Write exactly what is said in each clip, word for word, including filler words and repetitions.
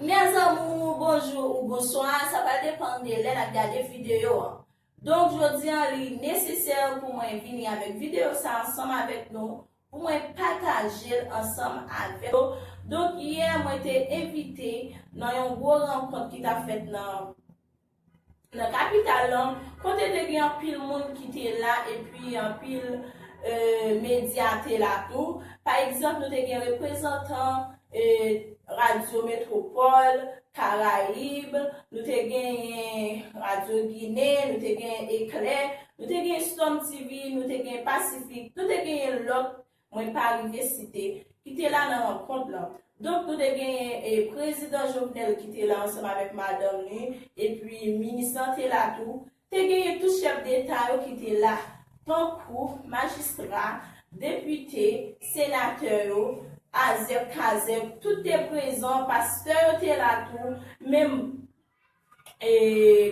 Mes amours, bonjou ou bonswa, sa va depann de lè n ap gade videyo an. Donk, jodi an, li nesesè pou mwen vini avèk videyo sa ansanm avèk nou, pou mwen pataje l ansanm avèk nou. Donk, yè, mwen te envite nan yon gwo rankont ki t ap fèt nan nan kapital lan, kote te gen anpil moun ki te la, epi anpil, e, medya te la tou. Pa egzanp, nou te gen reprezantan, e, Radyo Metwopòl, Karayib, nou te genyen Radyo Ginen, nou te genyen Eklè, nou te genyen Storm T V, nou te genyen Pasifik, nou te genyen lòt mwen pa rive site, ki te la nan rankont lan. Donk, nou te genyen, e, prezidan Jovenel ki te la ansanm avèk madanm li, epi minis lan te la tou. Te genyen tout chèf deta yo ki te la, tankou majistra, depite, senatè yo, azèk, kazèk, tout te prezan, pastè yo te la tou, menm e,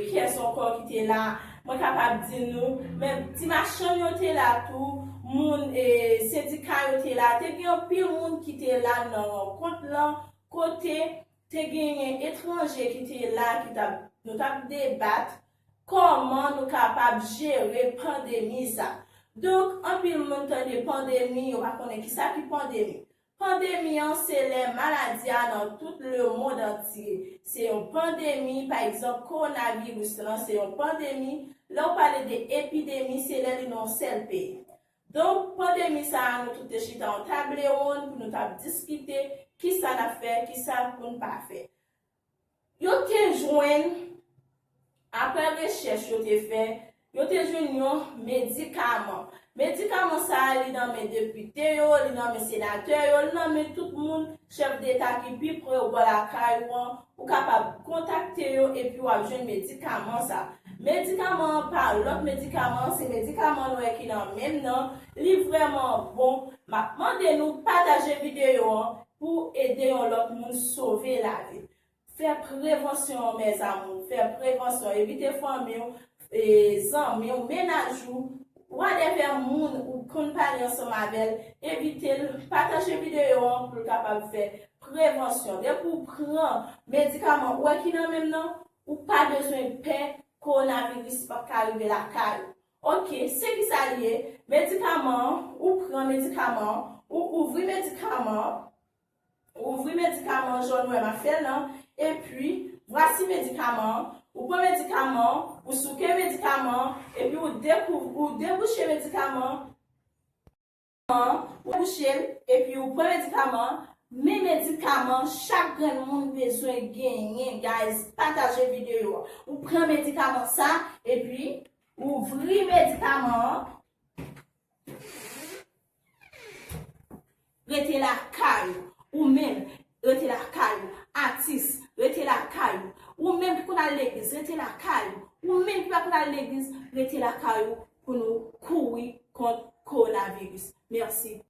kiyès ankò ki te la? Mwen kapab di nou, men ti machann yo te la tou, moun, e, sendika yo te la, te gen anpil moun ki te la nan rankont lan, kote te genyen etranje ki te la, ki t ap, nou t ap debat kòman nou kapab jere pandemi sa. Donk, anpil moun tande pandemi, yo pa konnen kisa ki pandemi. Pandemi an se lè maladi a nan tout lemonn antye. Se yon pandemi, pa egzanp, kowonaviris lan se yon pandemi. Lè w pale de epidemi, se lè li nan yon sèl peyi. Donk, pandemi sa a, nou tout te chita yon table ronde pou nou t ap diskite kisa n ap fè, kisa pou n pa fè. Yo te jwenn, apre rechèch yo te fè, yo te jwenn yon medikaman. Medikaman sa a, li nan men depite yo, li nan men senatè yo, li nan men tout moun, chèf deta ki pi pre ou bò lakay ou an, ou kapab kontakte yo epi w ap jwenn medikaman sa a. Medikaman an pa lòt medikaman, se medikaman nou wè ki nan men m nan, li vrèman bon. M ap mande nou pataje videyo an pou ede yon lòt moun sove lavi. Fè prevansyon, mes amours, fè prevansyon. Evite fanmi w, e, zanmi w, mennaj ou, whatever moun ou konn pale ansanm avè l, evite l, pataje videyo an pou l kapab fè prevansyon. Depi w pran medikaman ou wè ki nan men m nan, ou pa bezwen pè kowonaviris p ap ka rive lakay ou. Oke, se kisa l ye? Medikaman an, ou pran medikaman an, ou ouvri medikaman an, Ou ouvri medikaman an jan nou wè m ap fè l lan, epi, vwasi medikaman an, ou pran medikaman an, ou souke medikaman an, epi ou dekouv-, ou debouche medikaman an, ou debouche l, epi ou pran medikaman an, men medikaman an, chak grenn moun bezwen genyen, guys, pataje videyo a. Ou pran medikaman sa, epi, ou ouvri medikaman an, Rete lakay ou. Ou menm, rete lakay ou. Atis, rete lakay ou. Ou menm ki konn al legliz, rete lakay ou. Ou menm ki pa konn al legliz, rete lakay ou pou nou kouri kont kowonaviris. Mèsi.